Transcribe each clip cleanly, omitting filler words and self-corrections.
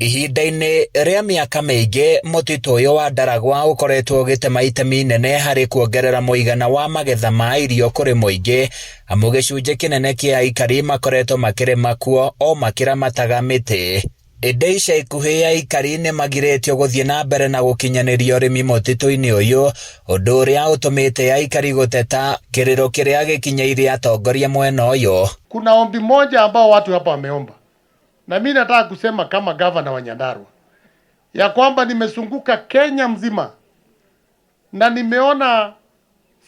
Ihinda-inĩ rĩa mĩaka mĩingĩ, mũtitũ ũyũ wa Ndaragwa ũkoretwo ũgĩtema itemi inene harĩ kuongerera mũigana wa magetha ma irio kũrĩ mũingĩ, amu gĩcunjĩ kĩnene kĩa aikari makoretwo makĩrĩma kuo o makĩramataga mĩtĩ. Ĩndĩ ica ikuhĩ aikari nĩ magirĩtio gũthiĩ na mbere na gũkinyanĩria ũrĩmi mũtitũ-inĩ ũyũ, ũndũ ũrĩa ũtũmĩte aikari gũteta, kĩrĩro kĩrĩa gĩkinyĩire atongoria mwena ũyũ. Kuna ombi moja ambao watu hapa wameomba, na mi nataka kusema kama gavana wa Nyandarua ya kwamba nimezunguka Kenya mzima na nimeona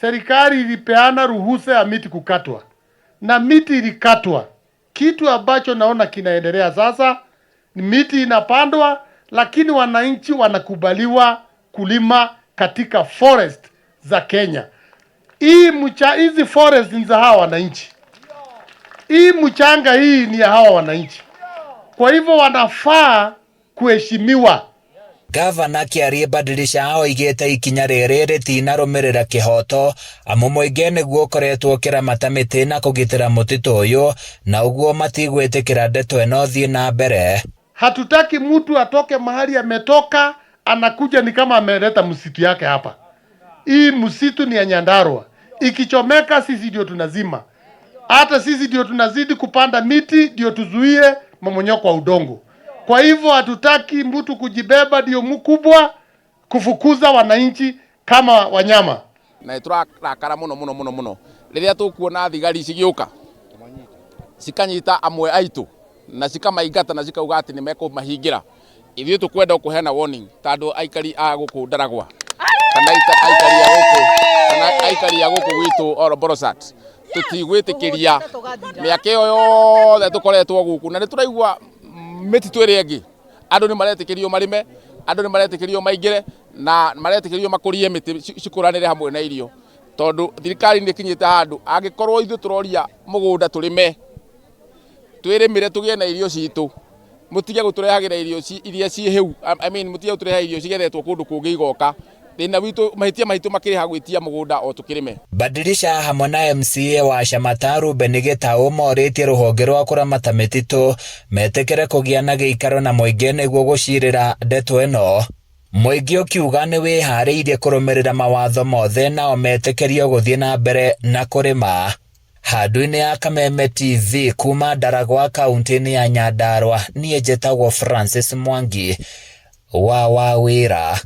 serikali ilipeana ruhusa ya miti kukatwa na miti ilikatwa. Kitu ambacho naona kinaendelea sasa ni miti inapandwa, lakini wananchi wanakubaliwa kulima katika forest za Kenya. Hii mcha hizi forest ni za hawa wananchi, hii mchanga hii ni ya hawa wananchi, kwa hivyo wanafaa kuheshimiwa. Gavana Kĩarie Badilisha oigĩte ikinya rĩrĩ rĩtinarũmĩrĩra kĩhoto amu mũingĩ nĩguo ũkoretwo ũkĩramata mĩtĩ na kũgitĩra mũtitũ ũyũ na ũguo matigwĩtĩkĩra ndeto ĩno thiĩ na mbere. Hatutaki mtu atoke mahali ametoka anakuja ni kama ameleta msitu yake hapa. Hii msitu ni ya Nyandarua, ikichomeka sisi ndio tunazima. Hata sisi ndio tunazidi kupanda miti ndio tuzuie mmomonyoko wa udongo. Kwa hivyo hatutaki mtu kujibeba ndio mkubwa kufukuza wananchi kama wanyama. Na nĩ tũrarakara mũno mũno mũno mũno rĩrĩa tũkuona thigari cigĩũka cikanyita amwe aitũ na cikamaingata na cikauga atĩ nĩ mekũmahingĩra. Ithuĩ tũkwenda kũheana warning tondũ aikari a gũkũ Ndaragwa kana aikari a gũkũ kana aikari a gũkũ gwitũ Ol Borochot, tũtigwĩtĩkĩria mĩaka ĩyo yothe tũkoretwo gũkũ na nĩ tũraigua mĩtitũ ĩrĩa ĩngĩ andũ nĩ maretĩkĩrio marĩme, andũ nĩ maretĩkĩrio maingĩre na maretĩkĩrio makũrie mĩtĩ cikũranĩre hamwe na irio, tondũ thirikari nĩ ĩkinyĩte handũ angĩkorwo ithuĩ tũroria mũgũnda tũrĩme, twĩrĩmĩre, tũgĩe na irio citũ, mũtige gũtũrehagĩra irio iria ciĩ hĩu, I mean, mũtige gũtũrehera irio cigethetwo kũndũ kũngĩ igoka. Thĩna witũ, mahĩtia maitũ makĩrĩ ha gwĩtia mũgũnda o tũkĩrĩme. Badilisha hamwe na MCA wa Shamata Ruben Gĩtaũ morĩtie rũhonge rwa kũramata mĩtitũ metĩkĩre kũgĩa na gĩikaro na mũingĩ nĩguo gũcirĩra ndeto ĩno. Mũingĩ ũkiuga nĩ wĩharĩirie kũrũmĩrĩra mawatho mothe nao metĩkĩrio gũthiĩ na mbere na kũrĩma. Handũ-inĩ ya Kameme TV kuma Ndaragwa kaunti-inĩ ya Nyandarua, niĩ njĩtagwo Francis Mwangi wa Wawĩra.